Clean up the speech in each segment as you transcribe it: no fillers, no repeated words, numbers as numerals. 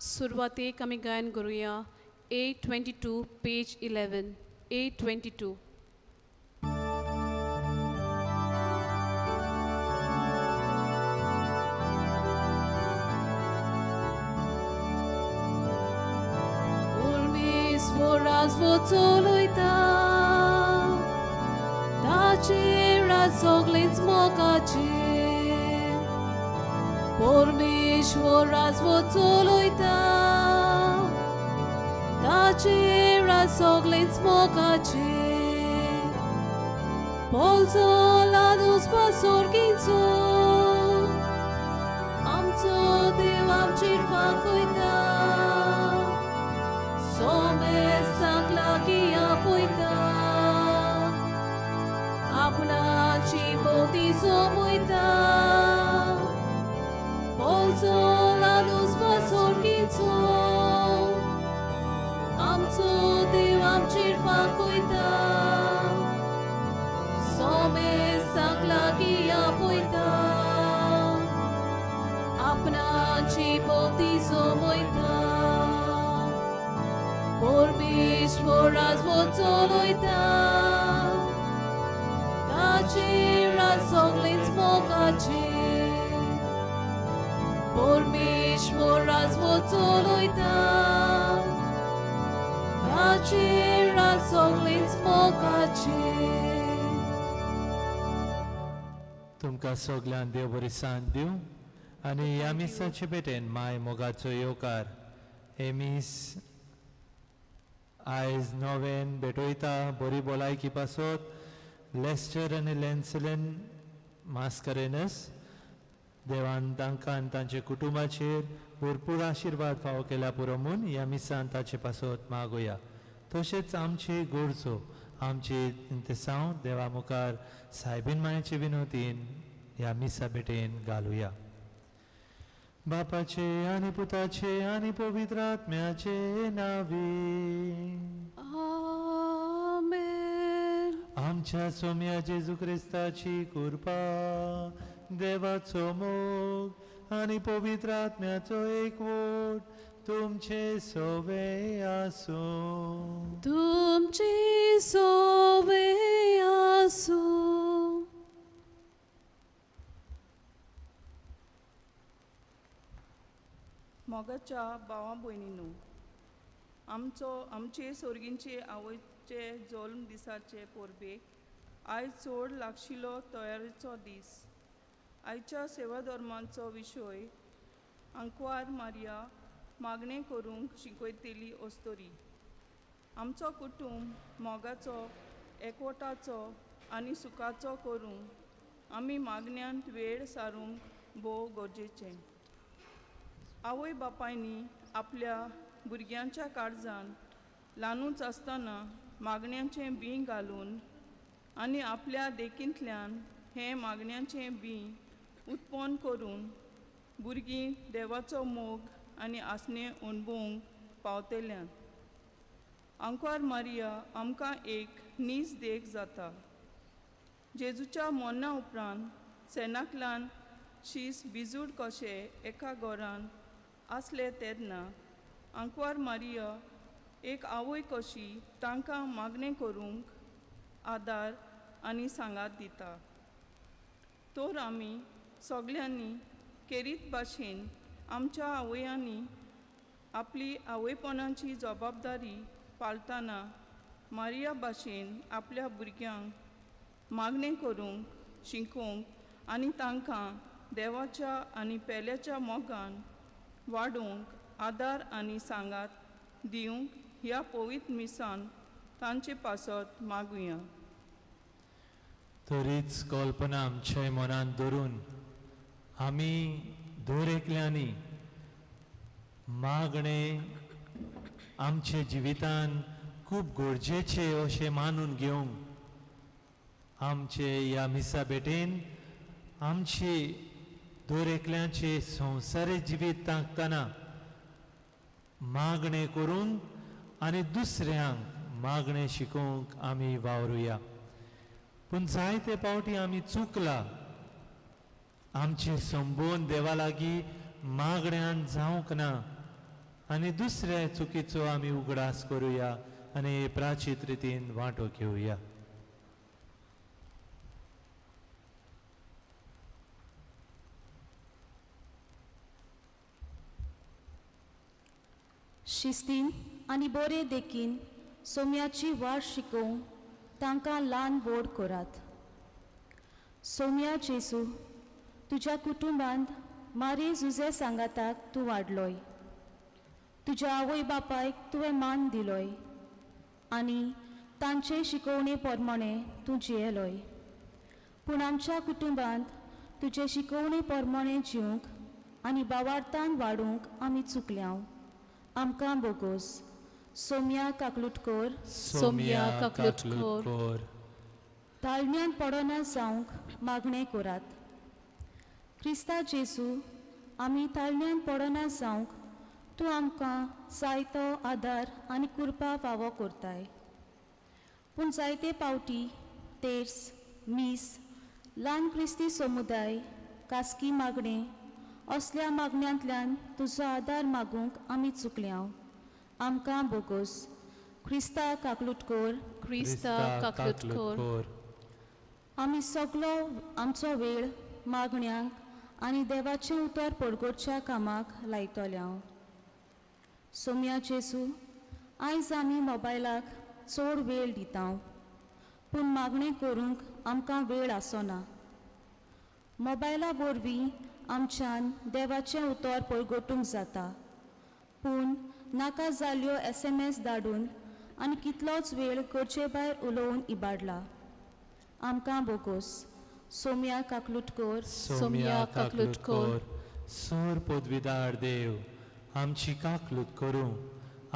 सुरवातेक आमी गायन करुया 822 page 11 822. परमेश्वर राजवो चलयता ताचेर राज सगळेंच मोगाचेर परमेश्वर राजवो चलयता ताचेर राज सगळेंच मोगाचेर पोलचो दुसपा सोर्गीचो आमचो देव आमचेर फांकयता सोमेस्तांक लागीं आपयता आपणाची भोवती जमयता पोलचो दुसपा सोर्गीचो आमचो देव आमचेर फांकयता सोमेस्तांक लागीं आपयता आपणाची भोवती जमयता परमेश्वर राजवो चलयता ताचेर राज सगळेंच मोगाचेर परमेश्वर राजवो चलयता ताचेर राज सगळेंच मोगाचेर. तुमकां सगल्यांक देव बरी सांत दिवं आनी ह्या मिसाचे भेटेन माय मोगाचो येवकार. हे मीस आयज नवेन भेटयता बरी भलायकी पासत लेस्टर आनी लेन्सलन मास्करेनस. देवान तांकां आनी तांच्या कुटुंबाचेर भरपूर आशिर्वाद फावो केल्या पुरो म्हूण ह्या मिसान ताचे पासत मागोया. तशेंच आमचे गरजो आमचे इंतेसांव देवा मुखार सायबीन मायेचे विनोदीन ह्या मिसा भेटेन घालुया. बापाचे आनी पुताचे आनी पवित्र आत्म्याचे नावी. आमेन. आमच्या सोम्या जेजू क्रिस्ताची कृपा, देवाचो मोग आनी पवित्र आत्म्याचो एकवट तुमचे सोवे आसूं. तुमचे सोवे आसूं. मोगाच्या भावा भयणीनू, आमचो आमचे सोर्गींचे आवयचे जल्म दिसाचे परबेक आयज चड लागशिलो तयारेचो दीस. आयच्या सेवा धर्माचो विशय आंकवार मारिया मागणें करूंक शिकयतली अस्तोरी. आमचो कुटूंब मोगाचो, एकवटाचो आनी सुखाचो करूंक आमी मागण्यांत वेळ सारूंक भोव गरजेचें. आवय बापायनी आपल्या भुरग्यांच्या काळजान ल्हानूच आसतना मागण्यांचें बीं घालून आनी आपल्या देखींतल्यान हें मागण्यांचें बीं उत्पन्न करून भुरगीं देवाचो मोग आनी आसणें अणभवूंक पावतल्यान. आंकवार मारिया आमकां एक नीज देख जाता. जेजूच्या मरणा उपरांत सेनाकलान शीस बिजूड कशें एका घरान आसले तेन्ना आंकवार मारिया एक आवय कशी तांकां मागणें करूंक आदार आनी सांगात दिता. तर आमी सगल्यांनी केरीत भाशेन आमच्या आवयांनी आपली आवयपणाची जबाबदारी पाळतना मारिया भाशेन आपल्या भुरग्यांक मागणें करूंक शिकोवंक आनी तांकां देवाच्या आनी पेल्याच्या मोगान वाडोवंक आदार आनी सांगात दिवंक ह्या पवित्र मिसान तांचे पासत मागुया. तरीच कल्पना आमच्या मनांत धरून आमी दर एकल्यांनी मागणें आमच्या जिवितान खूब गरजेचें अशें मानून घेवंक आमचे ह्या मिसा भेटेन आमची दर एकल्याचे संवसारी जिवीत तांकतना मागणें करूंक आनी दुसऱ्यांक मागणें शिकोवंक आमी वावरुया. पूण जायते फावटी आमी चुकला. आमचें संबंद देवा लागीं मागण्यान जावंक ना. आनी दुसऱ्या चुकीचो आमी उगडास करुया आनी प्राचीत रितीन वांटो घेवया. शिस्तीन आनी बरे देखीन सोम्याची वाट शिकोवंक तांकां ल्हान व्हड करात. सोम्या जेजू, तुज्या कुटुंबांत मारी जुजे सांगाताक तूं वाडलोय. तुज्या आवय बापायक तुवें मान दिलोय आनी तांचे शिकोवणे प्रमाणे तूं जियेलोय. पूण आमच्या कुटुंबांत तुजे शिकोवणे प्रमाणे जिवंक आनी बावार्थान वाडूंक आमी चुकल्यांव. आमकां बोगोस. सोम्या काकलूटकोर. सोम्या काकलूटकोर. ताळम्यान पडना जावंक मागणें करात. क्रिस्ता जेजू, आमी ताळम्यान पडना जावंक तूं आमकां जायतो आदार आनी कृपा फावो करताय. पूण जायते पावटी तेर्स, मीस, ल्हान क्रिस्ती समुदाय, कास्की मागणें असल्या मागण्यांतल्यान तुजो आदार मागूंक आमी चुकल्यांव. आमकां बोगोस. क्रिस्ता काकलूटकोर. क्रिस्ता काकलूटकोर. आमी सगलो आमचो वेळ मागण्यांक आनी देवाचें उतर परगटच्या कामाक लायतल्यांव. सोम्या जेजू, आयज आमी मोबायलाक चड वेळ दिता, पूण मागणें करूंक आमकां वेळ आसना. मोबायला वरवीं आमच्यान देवाचें उतर परगटूंक जाता, पूण नाका जाल्ल्यो SMS धाडून आनी कितलोच वेळ गरजे भायर उलोवन इबाडला. आमकां बोगोस. सोम्या काकलूटकोर. सोम्या काकलूटकोर. सोर पदवीदार देव, आमची काकलूत करूं,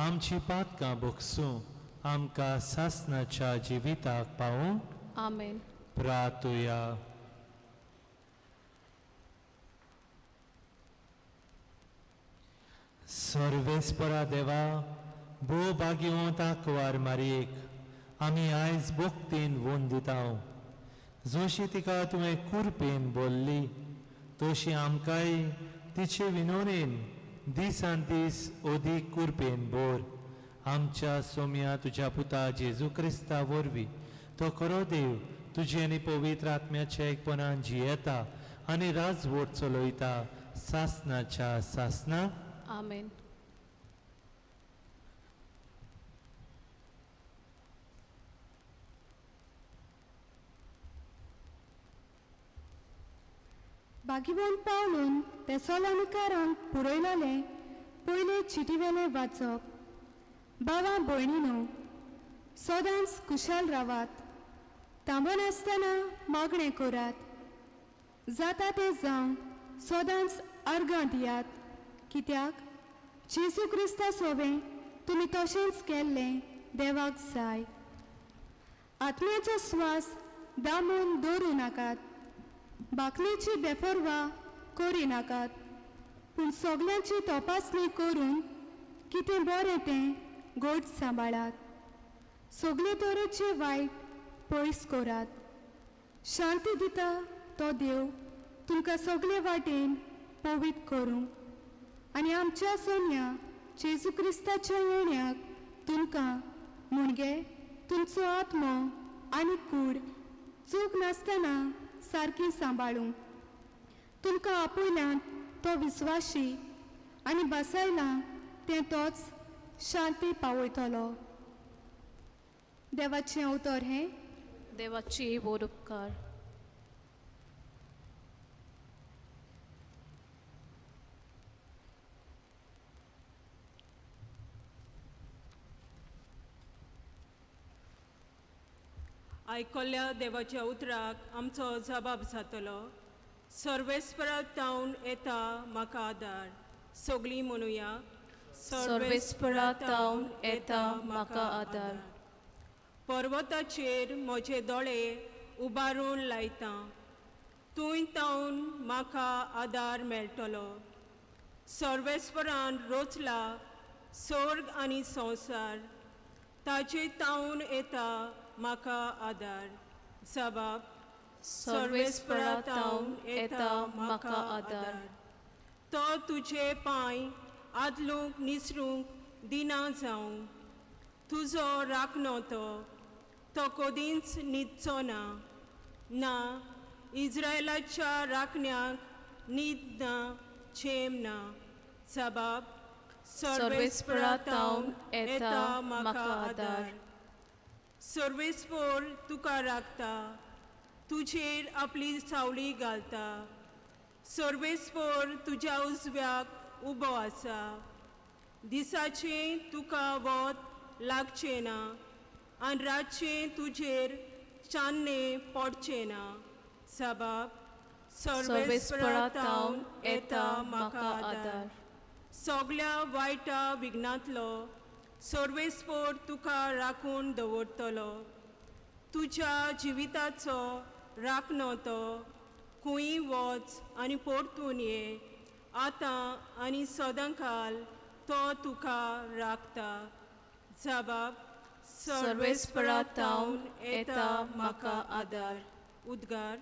आमची पातकां बोगसूं, आमकां सासनाच्या जिविताक पावूं. आमेन. प्रातुया. सर्वेस्परा देवा, भोव भाग्यवंत आंकवार मारयेक आमी आयज भक्तीन वंद दिता. जशी तिका तुवें कुरपेन बोल्ली तशी आमकांय तिचे विनोनेन दिसान दीस अदीक कुरपेन बोर. आमच्या सोम्या तुज्या पुता जेजू क्रिस्ता वरवीं तो खरो देव तुजे आनी पवित्र आत्म्याच्या एकपणान जियेता आनी राजवट चलयता सासनाच्या सासना. आमेन. भाग्यवंत पावलून तेसोलानिकारांक पुरयलोलें पयले चिटीवेलें वाचप. बाबा भयणीनो, सदांच कुशाल रावात, थांबनासतना मागणें करात, जाता तें जावं सदांच अर्गां दियात, कित्याक जेजू क्रिस्ता सोवें तुमी तशेंच केल्लें देवाक जाय. आत्म्याचो स्वास दामून दवरूं नाकात, बाकलेची बेफरवा करी नाकात, पूण सगल्यांची तपासणी करून कितें बरें तें गोड सांबाळात. सगळे तरेचे वायट पयस करात. शांती दिता तो देव तुमकां सगळे वाटेन पवित्र करूं आनी आमच्या सोन्या जेजू क्रिस्ताच्या येण्याक तुमकां मुणगे तुमचो आत्मो आनी कूड चूक नासतना सारकी सांबाळूं. तुमकां आपयल्यात तो विस्वाशी आनी बसयला तें तोच शांती पावयतलो. देवाचें उतर हें. देवाची बोर उपकार. आयकल्ल्या देवाच्या उतराक आमचो जबाब जातलो. सर्वेस्परा तावन येता म्हाका आदार. सगळीं म्हणुया. सर्वेस्परा तावन येता म्हाका आदार. पर्वताचेर म्हजे दोळे उबारून लायता, थंय तावन म्हाका आदार मेळटलो. सर्वेस्परान रोचला स्वर्ग आनी संवसार, ताचे तावन येता म्हाका आदार. जबाब. सर्वेस्परा तावन येता म्हाका आदार. तो तुजे पांय आदलूंक निसरूंक दिना जावं. तुजो राखणो तो तो कदींच न्हिदचो ना. ना इज्रायलाच्या राखण्याक न्हीद ना झेम ना. जबाब सर्वेस्परा तावन येता म्हाका आदार. सर्वेस्पोर तुका राखता, तुजेर आपली सावळी घालता. सर्वेस्पोर तुज्या उजव्याक उबो आसा. दिसाचें तुका वत लागचें ना आनी रातचें तुजेर चान्नें पडचें ना. जबाब सर्वेस्परा तावन येता म्हाका आदार. सगल्या वायटा विघ्नांतलो सर्वेस्पोर तुका राखून दवरतलो. तुज्या जिविताचो राखणो तो खंय वच आनी परतून ये, आतां आनी सदांकाल तो तुका राखता. जबाब सर्वेस्परा तावन येता म्हाका आदार. उद्गार.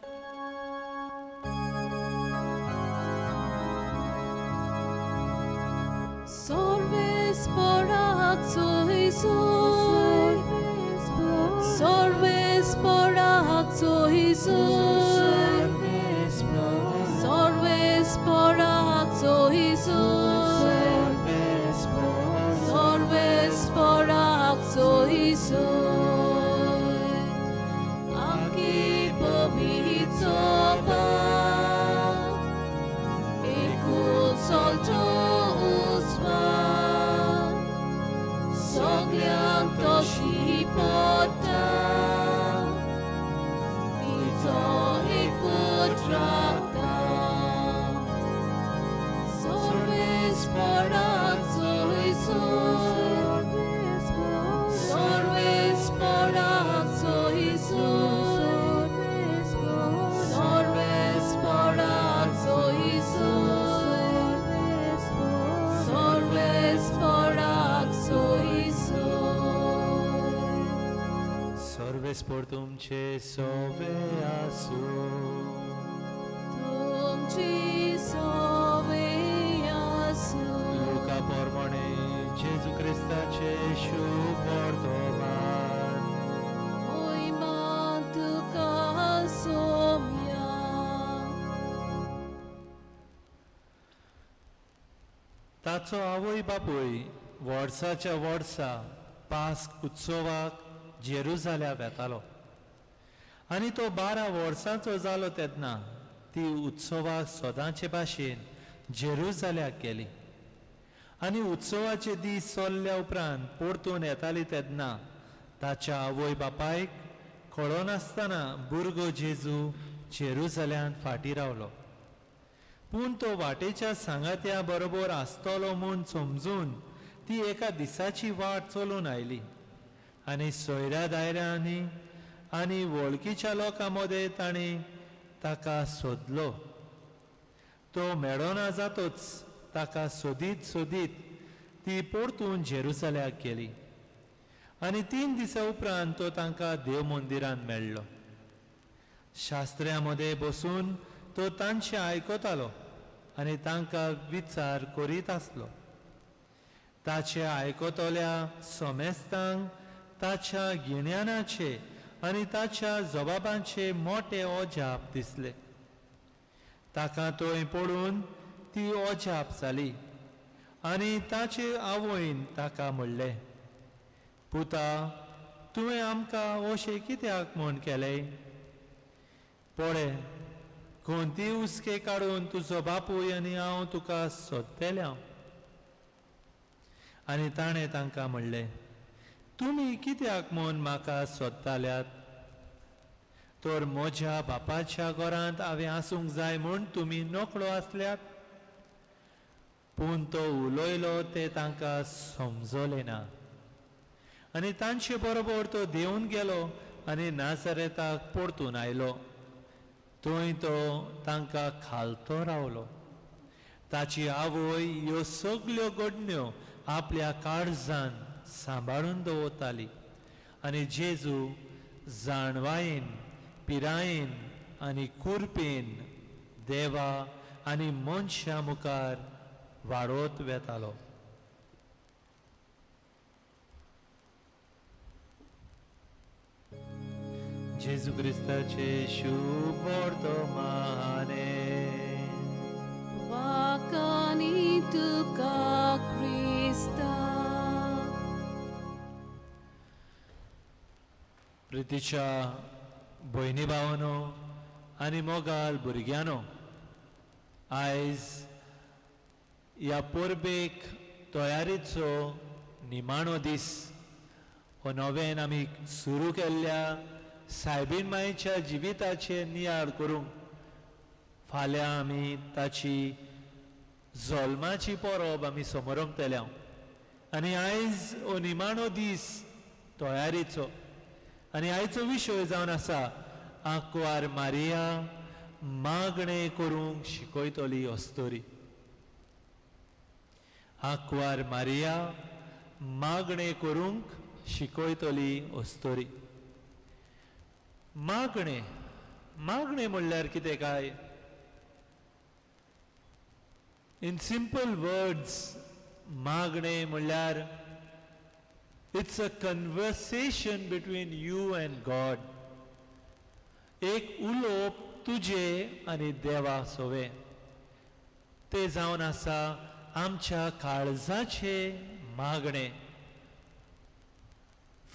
सर्वेस्पराक चोयसोय, सर्वेस्पराक चोयसोय, सर्वेस्पराक चोयसोय, सर्वेस्पराक चोयसोय. आमकी पवित्र एकूच चलचो उजवाड, सगल्यांक तशी पडटा, तिचो एकूच राखता. सर्वेस्पराक चोयसोय, सर्वेस्पराक चोयसोय, सर्वेस्पराक चोयसोय, सर्वेस्पराक चोयसोय. सर्वेस्पोर तुमचे सोवे आसूं. तुमची सोवे आसूं. लुका पोरमणे जेजू क्रिस्ताचे शुभ वर्तमान. मोहिमा तुका सोम्या. ताचो आवय बापूय वर्साच्या वर्सा पास्क उत्सवाक जेरुजाल्या वेतालो आनी तो 12 वर्सांचो जालो तेन्ना ती उत्सवाक सदांचे भाशेन जेरुजाल्याक गेली. आनी उत्सवाचे दीस सोल्ल्या उपरांत परतून येताली तेन्ना ताच्या आवय बापायक कळनासतना भुरगो जेजू जेरुजाल्यांत फाटीं रावलो. पूण तो वाटेच्या सांगात्या बरोबर आसतलो म्हूण समजून ती एका दिसाची वाट चलून आयली आनी सोयऱ्या दायऱ्यांनी आनी वळखीच्या लोकां मदें ताणें ताका सोदलो. तो मेळना जातोच ताका सोदीत सोदीत ती परतून जेरुजाल्याक गेली आनी 3 दिसां उपरांत तो तांकां देव मंदिरांत मेळ्ळो. शास्त्र्यां मदें बसून तो तांचें आयकतालो आनी तांकां विचार करीत आसलो. ताचे आयकतल्या समेस्तांक ताच्या गिन्यानाचे आनी ताच्या जबाबांचे मोटे अजाप दिसले. ताका थंय पळोवन ती अजाप जाली आनी ताचे आवयन ताका म्हणलें, पुता, तुवें आमकां अशें कित्याक म्हूण केलें? पळय, खंती हुस्के काडून तुजो बापूय आनी हांव तुका सोदतले हांव. आनी ताणें तांकां म्हणलें, तुमी कित्याक म्हूण म्हाका सोदताल्यात? तर म्हज्या बापाच्या घरांत हांवें आसूंक जाय म्हूण तुमी नकळो आसल्यात. पूण तो उलयलो तें तांकां समजलें ना आनी तांचे बरोबर तो देंवन गेलो आनी नाझरेताक परतून आयलो. थंय तो तांकां खालतो रावलो. ताची आवय ह्यो सगल्यो घडण्यो आपल्या काळजान सांबाळून दवरताली आनी जेजू जाणवायेन, पिरायेन आनी कुरपेन देवा आनी मनशां मुखार वाडोवत वेतालो. जेजू क्रिस्ताचे शुभ वर्तमाने. वाकानी तुका क्रिस्ता. प्रितीच्या भयणी भावानो आनी मोगाल भुरग्यांनो, आयज ह्या परबेक तयारीचो निमाणो दीस. हो नव्यान आमी सुरू केल्ल्या सायबीन मायेच्या जिविताचेर नियाळ करूंक फाल्यां आमी ताची जल्माची परब आमी समरमतल्या आनी आयज हो निमाणो दीस तयारीचो. आनी आयचो विशय जावन आसा आंकवार मारिया मागणें करूंक शिकयतली अस्तोरी. आंकवार मारिया मागणें करूंक शिकयतली अस्तोरी. मागणें मागणें म्हणल्यार कितें काय? इन सिंपल वर्ड्स मागणें म्हणल्यार it's a conversation between you and God. एक उलोवप तुजें आनी देवा सोवें. तें जावन आसा आमच्या काळजाचें मागणें.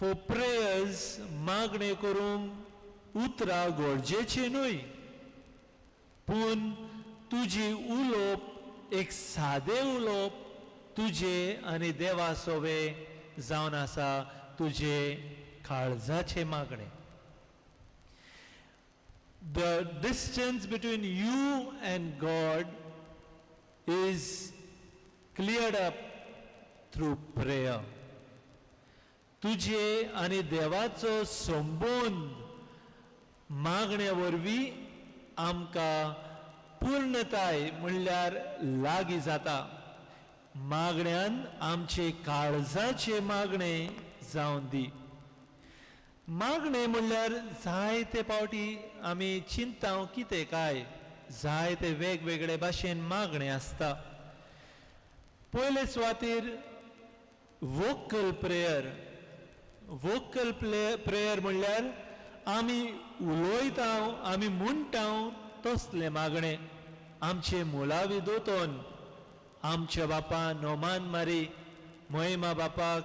फॉर प्रेयर्स मागणें करूंक उतरां गरजेचीं न्हय, पूण तुजी उलोवप एक सादें उलोवप तुजें आनी देवा सोवें जावन आसा तुजें काळजाचें मागणें. The distance between you and God is cleared up through prayer. तुजे आनी देवाचो संबंद मागणे वरवीं आमकां पूर्णताय म्हणल्यार लागीं जाता. मागण्यान आमचे काळजाचे मागणे जावन दी. मागणें म्हणल्यार जायते पावटी आमी चिंता कितें काय जायते वेगवेगळे भाशेन मागणें आसता. पयले सुवातेर वोकल प्रेयर. वोकल प्रेयर म्हणल्यार आमी उलयता, आमी म्हणटा तसलें मागणें. आमचे मुळावी दोतोन आमच्या बापा नोमान मारी महिमा बापाक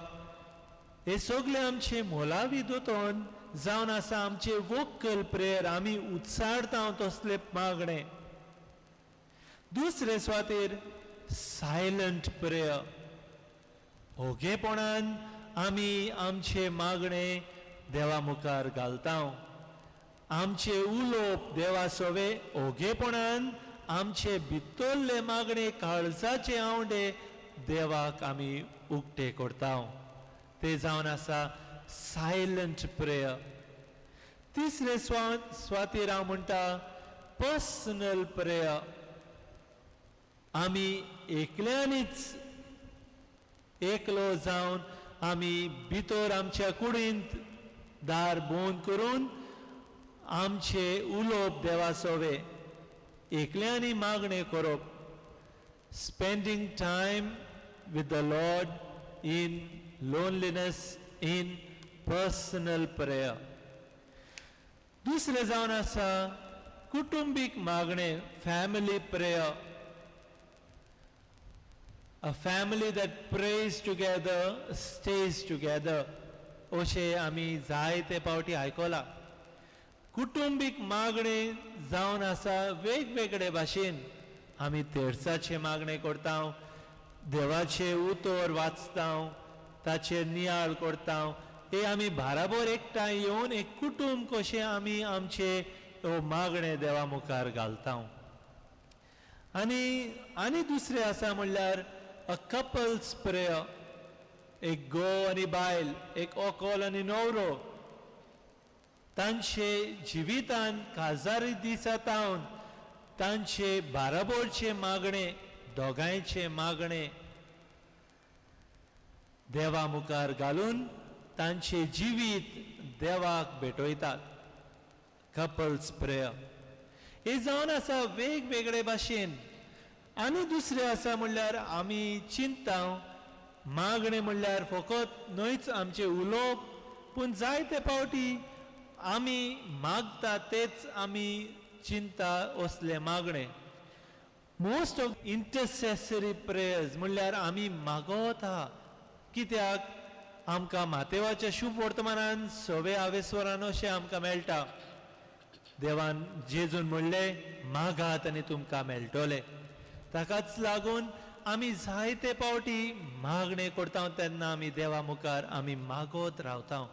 हे सगळे आमचे मोलावी दोतोन जावन आसा आमचे वोकल प्रेयर. आमी उत्साडता तसले मागणें. दुसरे सुवातेर सायलंट प्रेयर. ओगेपणान आमी आमचे मागणें देवा मुखार घालता. आमचे उलोवप देवा सोवे ओगेपणान आमचे भितरले मागणे काळजाचे आंवडे देवाक आमी उक्ते करता. ते जावन आसा सायलंट प्रेयर. तिसरे स्वातीर हांव म्हणटा पर्सनल प्रेयर. आमी एकल्यांनीच एकलो जावन आमी भितर आमच्या कुडींत दार बंद करून आमचे उलोवप देवा सोवे एकल्यांनी मागणें करप. Spending time with the Lord in loneliness in personal prayer. दुसरें जावन आसा कुटुंबीक मागणें, family prayer. A family that prays together stays together अशें आमी जायते पावटी आयकलां. कुटुंबीक मागणें जावन आसा वेगवेगळे भाशेन. आमी तेर्साचें मागणें करता, देवाचें उतर वाचता, ताचेर नियाळ करता. हे आमी बाराबर एकठांय येवन एक कुटुंब कशें आमी आमचें मागणें देवा मुखार घालता. आनी आनी दुसरें आसा म्हणल्यार अ कपल्स प्रेयर. एक घोव आनी बायल, एक ओकोल आनी न्हवरो तांचे जिवितान काजारी दिसा तावन तांचे बाराबोरचें मागणें, दोगांयचें मागणें देवा मुखार घालून तांचें जिवीत देवाक भेटयतात. कपल्स प्रेयर हे जावन आसा वेगवेगळे भाशेन. आनी दुसरें आसा म्हणल्यार आमी चिंता मागणें म्हणल्यार फकत न्हयच आमचें उलोवप, पूण जायते फावटी आमी मागता तेच आमी चिंता असलें मागणें. मोस्ट ऑफ इंटरसेसरी प्रेयर्स म्हणल्यार आमी मागत आहा, कित्याक आमकां मातेवाच्या शुभ वर्तमानान सवे आवेस्वरान अशें आमकां मेळटा. देवान जेजून म्हणलें मागात आनी तुमकां मेळटलें. ताकाच लागून आमी जायते फावटी मागणें करता तेन्ना आमी देवा मुखार आमी मागत रावता.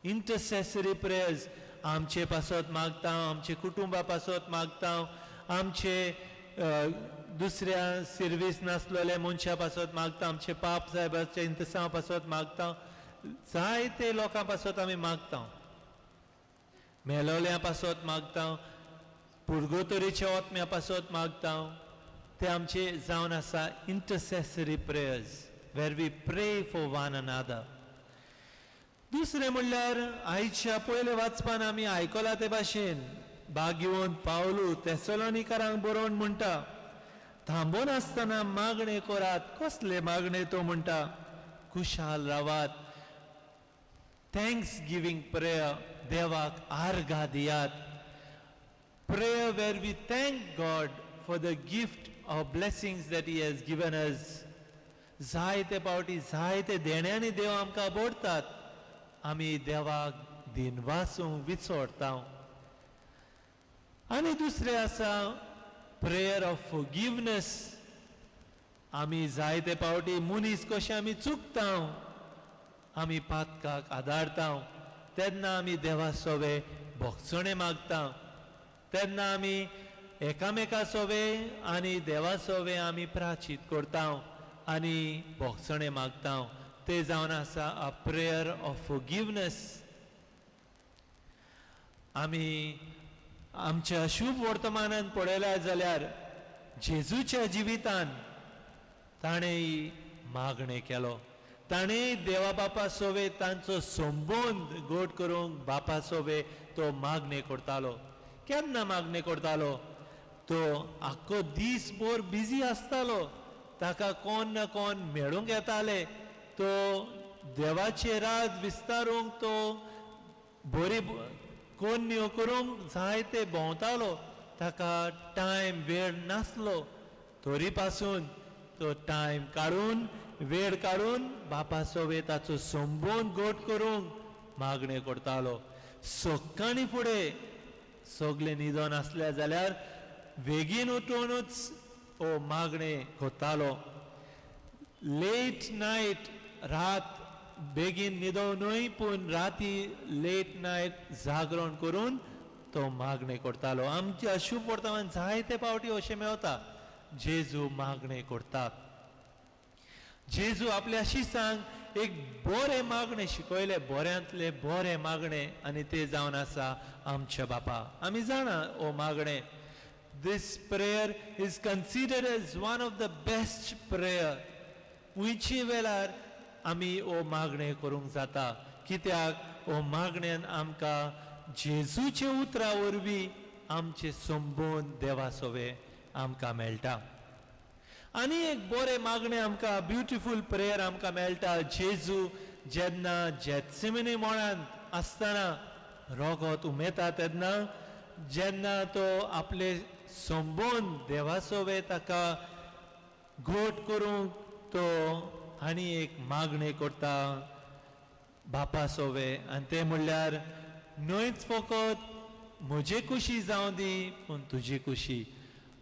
इंटरसेसरी प्रेयर्स आमचे पासत मागता, आमचे कुटुंबा पासत मागता, आमचे दुसऱ्या सिर्वीस नासलेल्या मनशा पासत मागता, आमचे पाप साहेबाचे इंतसांव पासत मागता, जायते लोकां पासत आमी मागता, मेलोल्या पासत मागता, पुर्गोतरीच्या ओत्म्या पासत मागता. ते आमचे जावन आसा intercessory prayers where we pray for one another. दुसरें म्हणल्यार आयच्या पयले वाचपान आमी आयकलां ते भाशेन भाग्यवंत पावलू तेसलोनिकारांक बरोवन म्हणटा, थांबोन आसतना मागणें करात. कसले मागणें तो म्हणटा? खुशाल रावात, thanks giving prayer, देवाक आर्गां दियात. Prayer where we thank God for the gift of blessings that he has given us. जायते फावटी जायते देण्यांनी देव आमकां बोडतात, आमी देवाक दिनवासूंक विचोडता. आनी दुसरें आसा प्रेयर ऑफ फॉरगिवनस. आमी जायते फावटी मनीस कशें आमी चुकता, आमी पातकाक आदारता, तेन्ना आमी देवा सोवे भोगसणें मागता, तेन्ना आमी एकामेका सोवे आनी देवा सोवे आमी प्राचीत करता आनी भोगसणें मागता. ते जावन आसा अ प्रेयर ऑफ फॉरगिवनस. आमी आमच्या शुभ वर्तमानान पळयल्या जाल्यार जेजूच्या जिवितान ताणें मागणें केलो, ताणें देवा बापा सोवे तांचो संबंद गोड करूंक बापा सोवे तो मागणें करतालो. केन्ना मागणें करतालो? तो आख्खो दीस भर बिजी आसतालो, ताका कोण ना कोण मेळूंक येताले, तो देवाचे राज विस्तारूंक तो बरी कोन्न्यो करूंक जायते भोंवतालो, ताका टायम वेळ नासलो. तरी पासून तो टायम काडून वेळ काडून बापा सोवे ताचो संबंद गोड करूंक मागणें करतालो. सकाळीं फुडें सगळें न्हिदोन आसलें जाल्यार बेगीन उठोवनूच हो मागणें करतालो. लेट नायट, रात बेगीन न्हिदो न्हय पूण राती लेट नायट जागरण करून तो मागणें करतालो. आमच्या अशुभ वर्तमान जायते फावटी अशें मेवता, जेजू मागणें करता. जेजू आपल्या शिसांक एक बरें मागणें शिकयलें, बऱ्यांतलें बरें मागणें, आनी तें जावन आसा आमच्या बापा. आमी जाणा हो मागणें. This prayer is considered as one of the best prayer. खंयचे वेळार आमी हो मागणें करूंक जाता, कित्याक हो मागण्यान आमकां जेजूचे उतरां वरवीं आमचे संबंद देवा सोवे आमकां मेळटा. आनी एक बरें मागणें आमकां, ब्युटिफूल प्रेयर आमकां मेळटा. जेजू जेन्ना जेत्सिमिनी मळांत आसतना रोगोत उमेता तेन्ना जेन्ना तो आपले संबंद देवा सोवे ताका घोट करूंक तो आनी एक मागणें करता बापा सोवे, आनी तें म्हणल्यार न्हयच फकत म्हजे कुशी जावं दी पूण तुजी कुशी.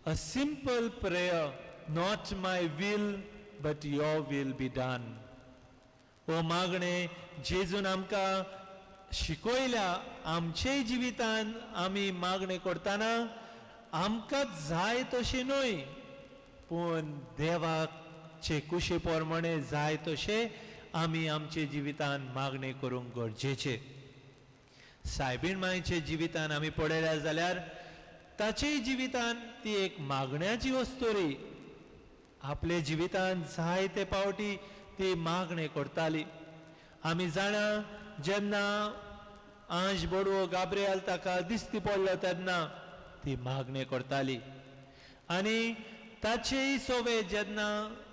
A simple prayer, not my will but your will be done. हो मागणें जेजून आमकां शिकयल्या. आमचे जिवितान आमी मागणें करतना आमकां जाय तशें न्हय पूण देवाचे कुशी प्रमाणे जाय तशें आमी आमचे जिवितान मागणें करूंक गरजेचें. सायबीण मायचे जिवितान आमी पळयल्या जाल्यार ताचेय जिवितान ती एक मागण्याची वस्तुरी. आपले जिवितान जायते फावटी ती मागणें करताली. आमी जाणा जेन्ना आंज बोडवो गाब्रियल ताका दिसती पडलो तेन्ना ती मागणें करताली आनी ताचेय सोवे जेन्ना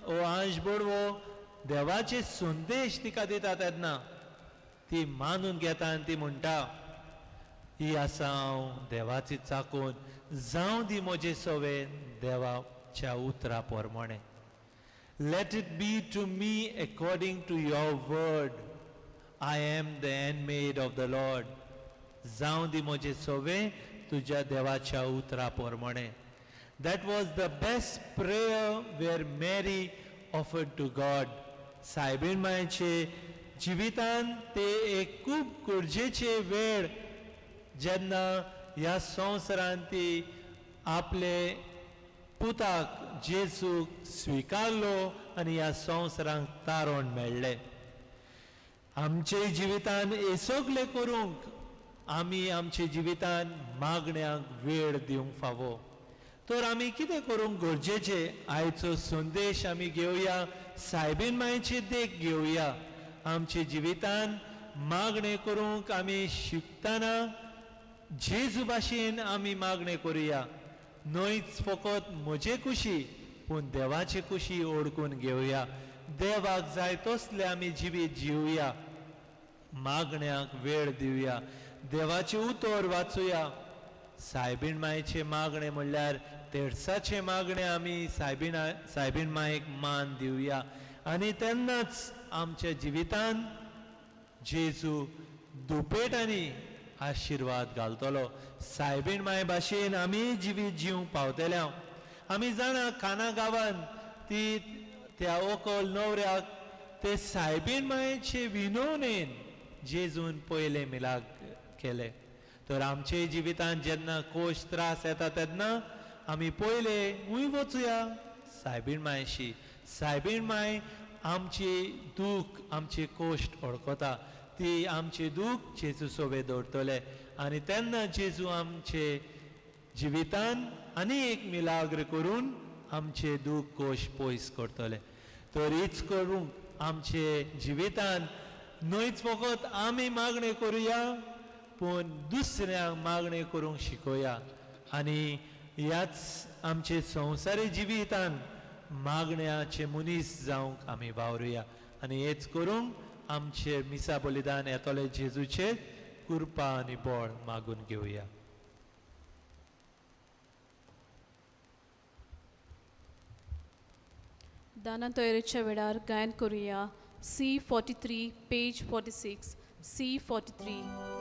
हो आंश बोडवो देवाचे संदेश तिका दिता तेन्ना ती मानून घेता आनी ती म्हणटा, ही आसा हांव देवाची चाकून, जावं दी म्हजे सोवे देवाच्या उतरा प्रमाणे. Let it be to me according to your word. I am the handmaid of the Lord. जावं दी म्हजे सोवे तुज्या देवाच्या उतरा प्रमाणे. That was the best prayer where Mary offered to God. सायबीण मायचे जिवितान ते एक खूब गरजेचे वेळ जेन्ना ह्या संवसारान ती आपले पुताक जेजूक स्विकारलो आनी ह्या संवसारांक तारण मेळ्ळें. आमचे जिवितान हे सगळें करूंक आमी आमच्या जिवितान मागण्यांक वेळ दिवंक फावो. तर आमी कितें करूंक गरजेचें, आयचो संदेश आमी घेवया, सायबीन मायची देख घेवया. आमच्या जिवितान मागणें करूंक आमी शिकतना जेजू भाशेन आमी मागणें करुया, न्हयच फकत म्हजे कुशी पूण देवाचे कुशी ओडकून घेवया. देवाक जाय तसलें आमी जिवीत जिवया, मागण्याक वेळ दिवया, देवाचें उतर वाचुया. सायबीण मायेचें मागणें म्हणल्यार तेर्साचें मागणें आमी सायबीण मायेक मान दिवया आनी तेन्नाच आमच्या जिवितान जेजू दुपेटांनी आशिर्वाद घालतलो. सायबीण माये भाशेन आमी जिवीत जिवंक पावतले. आमी जाणा काना गांवान ती त्या ओकल न्हवऱ्याक ते सायबीण मायेचे विनवणेन जेजून पयले मिलाग केले. तर आमचे जिवितान जेन्ना कोश त्रास येता तेन्ना आमी पयले खूंय वचुया, सायबीण मायशी. सायबीण माय आमची दूख आमची कोश्ट वळखता, ती आमची दूख जेजू सोबे दवरतले आनी तेन्ना जेजू आमचे जिवितान आनी एक मिलाग्र करून आमचे दूख कोश पयस करतले. तर हीच करूंक आमचे जिवितान न्हयच फकत आमी मागणें करुया पूण दुसऱ्यांक मागणें करूंक शिकोया आनी ह्याच आमचे संवसारी जिवितान मागण्याचे मनीस जावंक आमी वावरुया आनी हेच करूंक आमचे मिसा बलिदान येतले जेजूचेर कृपा आनी बळ मागून घेवया. दाना तयारेच्या वेळार गायन करुया C43 page 46 C43.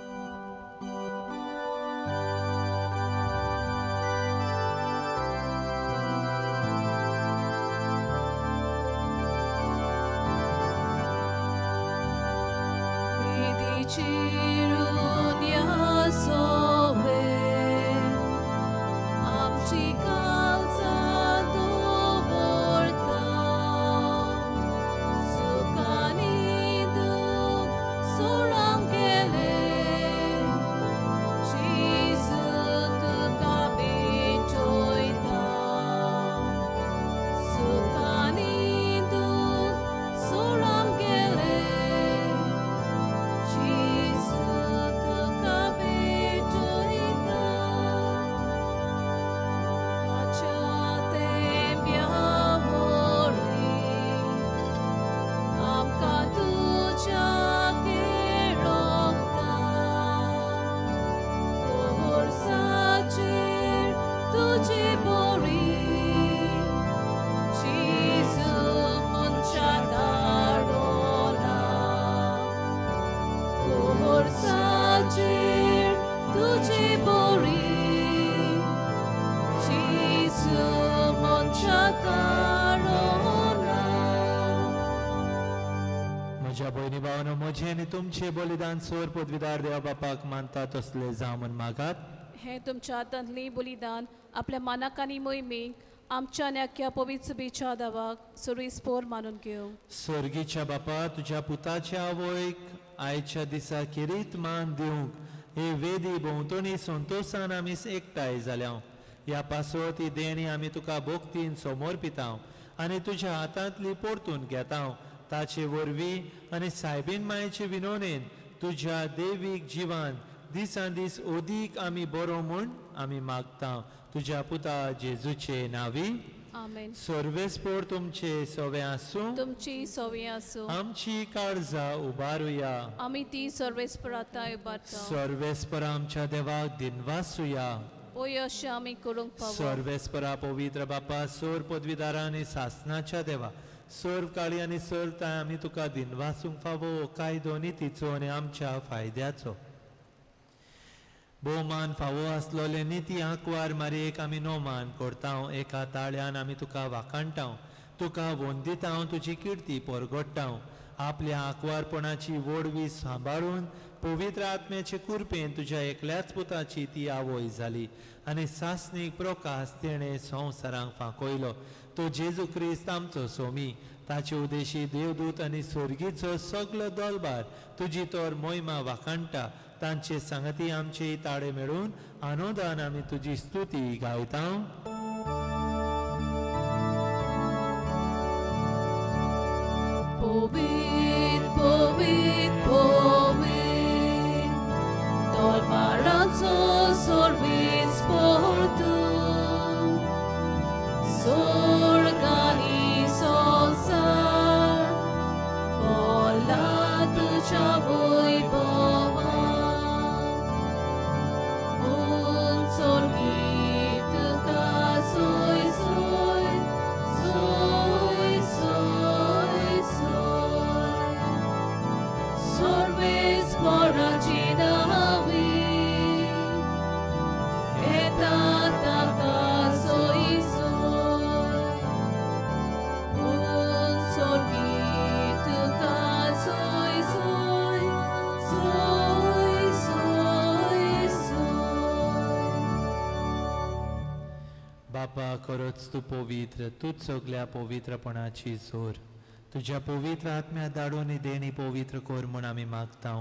म्हज्या भयणी भावानो, म्हजें आनी तुमचें बलिदान सोर पदवीदार देवा बापाक मानता तसलें जावं म्हूण मागात. हें तुमच्या हातांतलें बलिदान आपल्या मानाक आनी मोहिमेक आमच्या आनी आख्या पवित्र सभेच्या दावाक सुरवेस पोर मानून घेवं. स्वर्गीच्या बापा, तुज्या पुताच्या आवयक आयच्या दिसा किरीत मान दिवंक हे वेदी भोंवतणी संतोशान आमी एकठांय जाल्या. ह्या पासत ही देणी आमी तुका भोक्तीन समर्पितांव आनी तुज्या हातांतली परतून घेतांव. ताचे वरवीं आनी सायबीन मायेचे विनवणेन तुज्या देवीक जिवान दिसान दीस अदीक आमी बरो म्हूण आमी मागता. तुज्या पुता जेजूचे नांवी. आमेन. सर्वेस्पोर तुमचे सवे आसूं. तुमची सवी आसूं. आमची काळजां उबारुया. आमी ती सर्वेस्पराता उबारता. सर्वेस्पर आमच्या देवाक दिनवासुया. ओय अशें आमी करूंक फावो. सर्वेस्परा पवित्र बापा, सोर पदवीदारा आनी सासनाच्या देवा, सर्व काळी आनी सर्व ताय आमी तुका दिनवासूंक फावो कायदो नितीचो आनी आमच्या फायद्याचो. भोवमान फावो आसलोले निती आंकवार मारयेक आमी नोमान करता. एका ताळ्यान आमी तुका वाखाणटा, तुका वंदिता, तुजी किर्ती परगडटा. आपल्या आंकवारपणाची वोडवी सांबाळून पवित्र आत्म्याचे कुरपेन तुज्या एकल्याच पुताची ती आवय जाली आनी सासणीक प्रकाश तेणें संवसारांक फांकयलो. तो जेजू क्रिस्त आमचो सोमी. ताचे उदेशी देवदूत आनी स्वर्गीचो सगलो दलबार तुजी तर मोहिमा वाखाणटा. तांचे सांगाती आमचे ताळे मेळून आनंदान आमी तुजी स्तुती गायता. पवित्र पवित्र पवित्र दरबाराचो सर्वेस्पर तूं, स्वर्ग आनी संवसार भरला तुज्या वैभवान. उंच स्वर्गीत तुका सोय सोय सोय सोय सोय, सर्वेस्पराची नांवी येता ताका सोय सोय. उंच स्वर्गीत तुका सोय सोय सोय सोय सोय. बापा, खरोच तूं पवित्र, तूंच सगल्या पवित्रपणाची जोर. तुज्या पवित्र आत्म्या धाडून ही देणी पवित्र कर म्हूण आमी मागता.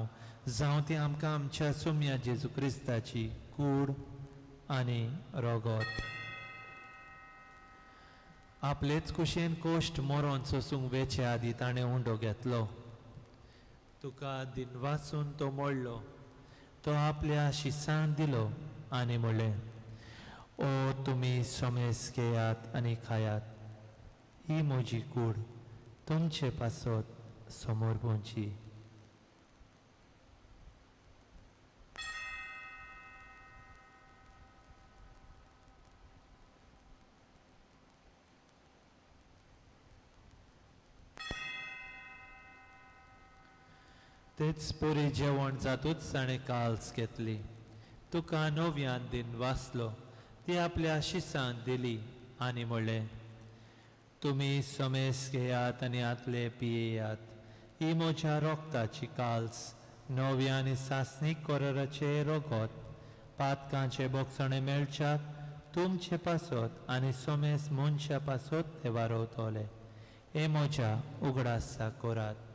जावं ती आमकां आमच्या सोम्या जेजू क्रिस्ताची कूड आनी रोगोत. आपलेच कुशेन कोश्ट मरोन सोसूंक वेचे आदी ताणें उंडो घेतलो. तुका दिनवासून तो मोडलो. तो आपल्या शिसान दिलो आनी म्हणलें, ओ तुमी समेस घेयात आनी खायात, ही म्हजी कूड तुमचे पासत समोर पोवची. तेच परी जेवण जातूच ताणें काल्स घेतली. तुका नव्यान दिन वाचलो. ती आपल्या शिसान दिली आनी म्हणलें, तुमी समेस घेयात आनी आतले पियेयात. ही म्हज्या रोगताची काल्स, नव्या आनी सासणीक कोराराचें रोगोत. पातकांचे बोगसणें मेळच्याक तुमचे पासत आनी समेस मनशा पासत ते वारवतले. हे म्हज्या उगडासा करात.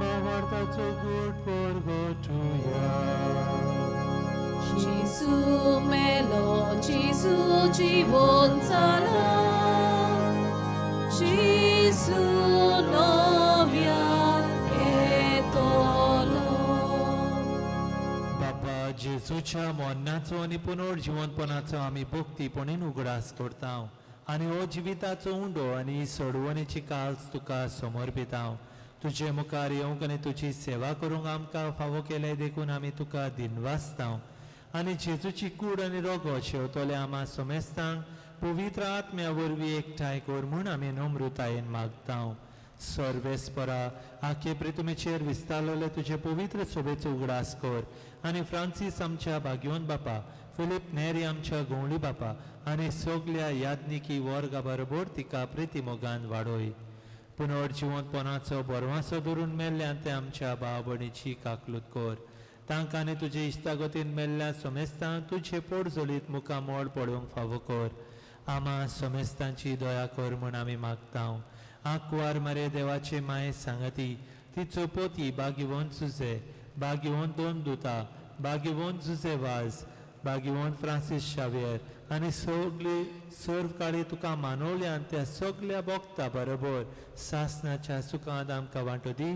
बाबार्थाचो गूट परगटुया. जेजू मेलो, जेजू जिवन जाला, जेजू नव्यान येतलो. बापा, जेजूच्या मरणाचो आनी पुनर्जिवनपणाचो आमी भक्तीपणीन उगडास करता आनी हो जिविताचो उंडो आनी सोडवणेची काल्स तुका समर्पिता. तुजे मुखार येवंक आनी तुजी सेवा करूंक आमकां फावो केलें देखून आमी तुका दिनवासता. आनी जेजूची कूड आनी रोगो शेवतले आमा समेस्तांक पवित्र आत्म्या वरवीं एकठांय कर म्हूण आमी नम्रतायेन मागता. सर्वेस्परा, आखे प्रितुमेचेर विस्तारलेले तुजे पवित्र सोबेचो उगडास कर आनी फ्रांसीस आमच्या भाग्यवंत बापा, फिलीप नेरी आमच्या गवळी बापा आनी सगल्या याज्ञिकी वर्गा बरोबर तिका प्रितीमोगान वाडोय. पुनर्जिवंतपणाचो बरवासो धरून मेल्ल्यान ते आमच्या भाव भयणीची काकलूत कर. तांकां आनी तुजे इश्टागतीन मेल्ल्या समेस्तांक तुजे पोटजोलीत मुखामोड पळोवंक फावो कर. आमा समेस्तांची दया कर म्हूण आमी मागता. आंकवार मरे देवाचे माये सांगती, तिचो पोती बागिवंत सुजे, बागिवंत दोन दुता, बागिवंत जुजे वाज, बागिवंत फ्रांसीस शावियर आनी सगली सर्व काळी तुका मानवल्यान त्या सगल्या भोगता बरोबर सासनाच्या सुखांत आमकां वांटो दी.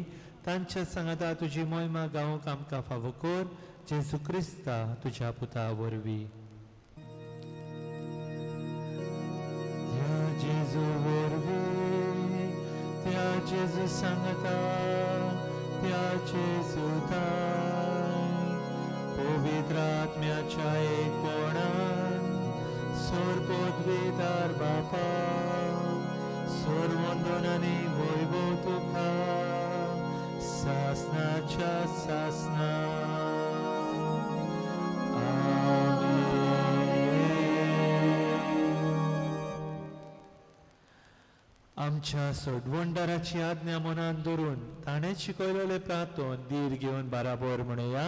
तांच्या सांगाता तुजी मोहिमा गावंक आमकां फावो कर, जेजू क्रिस्ता तुज्या पुता वरवीं. त्या जेजू वरवीं, त्या जेजू सांगता, त्या जेजू ताय, पवित्र आत्म्याच्या एकपणान सोर पदवीदार बापा, सोर वंदन आनी वैभव तुका सासनाच्या सासना. आमच्या सोडवणदाराची आज्ञा मनान धरून ताणें शिकयलेले प्रार्थन धीर घेवन बराबर म्हणया.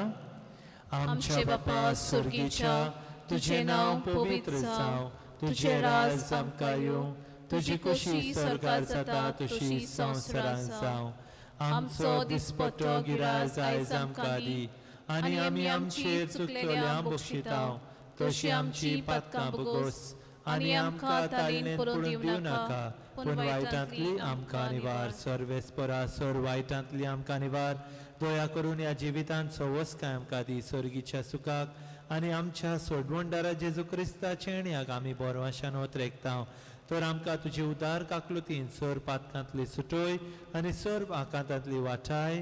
आमच्या बापा स्वर्गीच्या, तुजें नांव पवित्र जावं, तुजें राज आमकां येवं, तुजी कुशी स्वर्गार जाता तशी संवसारांत जावं. आमचो दिसपट्टो गिराज आयज आमकां दी आनी आमी आमचेर चुकलेल्या बक्षितांव तशी आमची पातकां भोगोस आनी आमकां ताळेन पडून दिवं नाका, पूण वायटांतली आमकां निवार. सर्वेस्परा सर वायटांतली आमकां निवार. दया करून ह्या जिवितांत सवस्काय आमकां दी, सर्गीच्या सुखाक आनी आमच्या सोडवणदारा जेजू क्रिस्ताच्या येण्याक आमी बोरवाशान ओतरेकता. तर आमकां तुजी उदार काकलुतीन सर पातकांतली सुटोय आनी सर्व आकांतांतली वाटाय.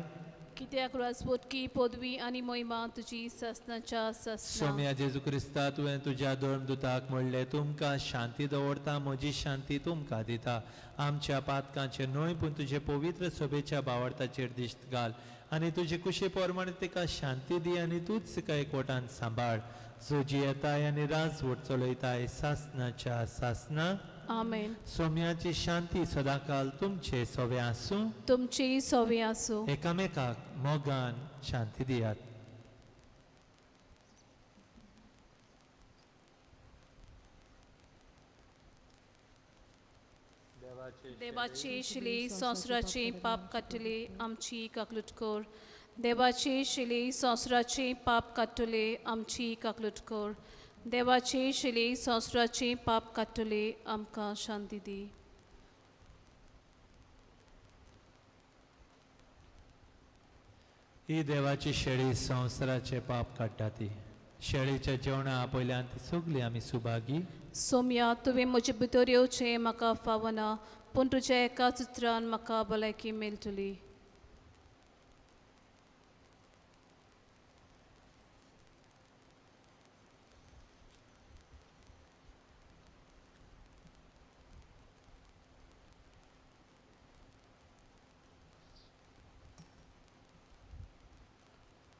कित्याक राजपोटकी पदवी आनी महिमा तुजी सासनाच्या सासना. सोम्या जेजू क्रिस्ता, तुवें तुज्या धर्मदुताक म्हणलें, तुमकां शांती दवरता, म्हजी शांती तुमकां दिता. आमच्या पातकांचेर न्हय पूण तुजे पवित्र सभेच्या बावडताचेर दिश्ट घाल आनी तुजे कुशे प्रमाणे तिका शांती दी आनी तूंच तिका एकवटान सांबाळ, जो जियेताय आनी राजवट चलयताय सासनाच्या सासना. आमेन. सोम्याची शांती सदांकाल तुमचे सोवे आसूं, तुमची सोवे आसूं. एकामेकाक मोगान शांती दियात. देवाची शिली संवसाराचे पाप काडटले आमची काकलूट कर. देवाची शिली संवसाराचे पाप काडटले आमची काकलूट कर. देवाची शिली संवसाराचे पाप काडटले आमकां शांती दी. ही देवाची शेळी संवसाराचे पाप काडटा ती शेळीच्या जेवणा आपयल्यान ती सगळी आमी सुभागी. सोम्या, तुवें म्हजे भितर येवचें म्हाका फावना, पूण तुज्या एका चित्रान म्हाका भलायकी मेळटली.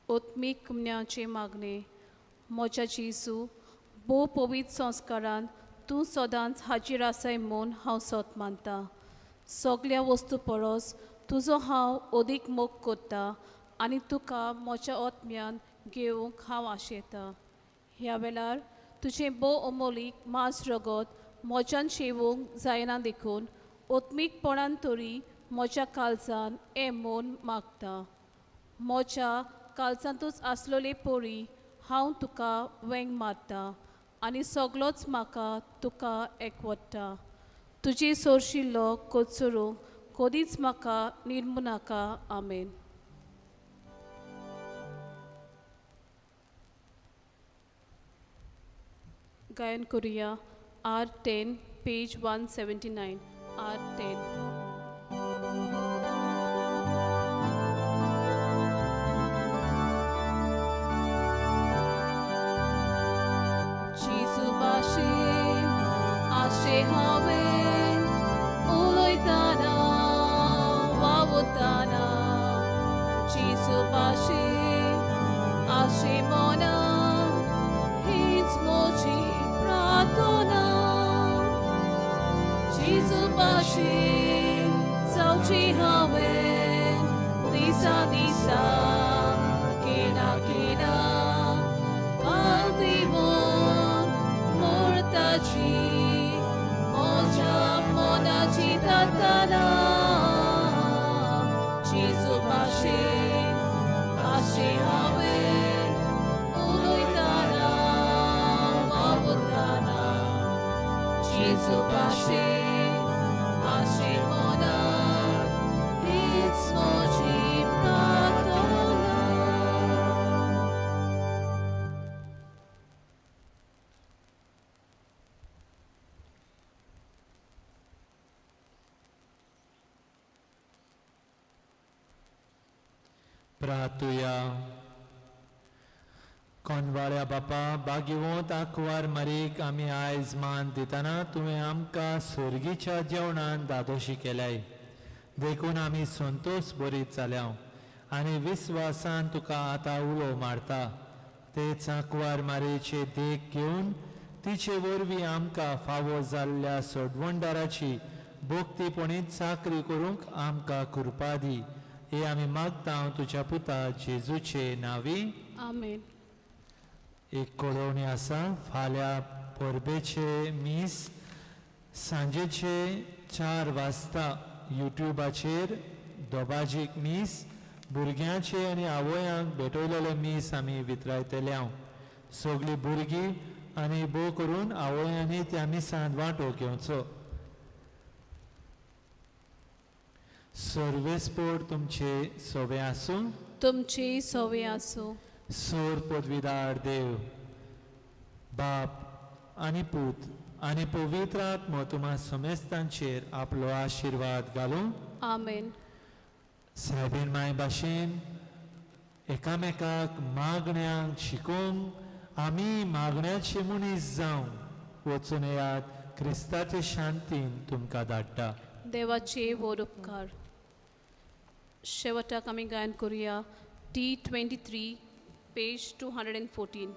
आत्मीक पुण्याचे मागणे. म्हज्या जेजू, भोव पवित्र संस्कारान तूं सदांच हाजीर आसाय म्हूण हांव सत मानता. सगल्या वस्तू परस तुजो हांव अदीक मोग करता आनी तुका म्हज्या आत्म्यान घेवंक हांव आशेतां. ह्या वेळार तुजें भोव अमोलीक मांस रगत म्हज्यान शेवूंक जायना देखून आत्मीकपणान तरी म्हज्या काळजान हें म्हूण मागता. म्हज्या काळजांतूच आसलेले परी हांव तुका वेंग मारता आनी सगलोच म्हाका तुका एकवटा. तुजी सोरशिल्लो कोचरूंक कदीच म्हाका निर्मू नाका. आमेन. गायन करुया R10 page 179. R10. आशे हांवें उलयतना वावुरतना, जेजू भाशेन आशे मनान हीच म्हजी प्रार्थना. जेजू भाशेन जावची हांवें दिसा दिसा केन्ना केन्ना काल दिवन मोरताची म्हज्या मनाची तातना. जेजू भाशेन आशे हांवें उलयतना वावुरतना. जेजू भाशेन आशेन मनात हीच म्हजी प्रार्थना. प्रातुया. कोनवाळ्या बापा, बागिवोंत आंकवार मारीक आमी आयज मान दितना तुवें आमकां सोर्गीच्या जेवणान दादोशी केल्याय, देखून आमी संतोश बरीत जाल्या आनी विस्वासान तुका आतां उलो मारता. तेच आंकवार मारयेचे देख घेवन तिचे वरवीं आमकां फावो जाल्ल्या सोडवणदाराची भोक्तीपणी चाकरी करूंक आमकां कृपा दी. हे आमी मागता तुज्या पुता जेजूचे नांवी. आमेन. एक कळोवणी आसा, फाल्यां परबेचे मीस सांजेचे 4 वाजता युट्युबाचेर दोबाजीक मीस भुरग्यांचे आनी आवयांक भेटयलेले मीस आमी वितरायतले. हांव सगळीं भुरगीं आनी भोव करून आवयांनी त्या मिसांत वांटो घेवचो. सर्वेस्पोर तुमचे सवे आसूं. तुमची सवे आसूं. सोर पदवीदार देव बाप आनी पूत आनी पवित्र आत्मो तुमा समेस्तांचेर आपलो आशिर्वाद घालूं. आमेन. सायबीन माय भाशेन एकामेकाक मागण्यांक शिकोवंक आमी मागण्याचे मनीस जावंक वचून येयात. क्रिस्ताचे शांतीन तुमकां धाडटा. देवाचे व्हड उपकार. शेवटाक आमी गायन करुया T 23 page 214.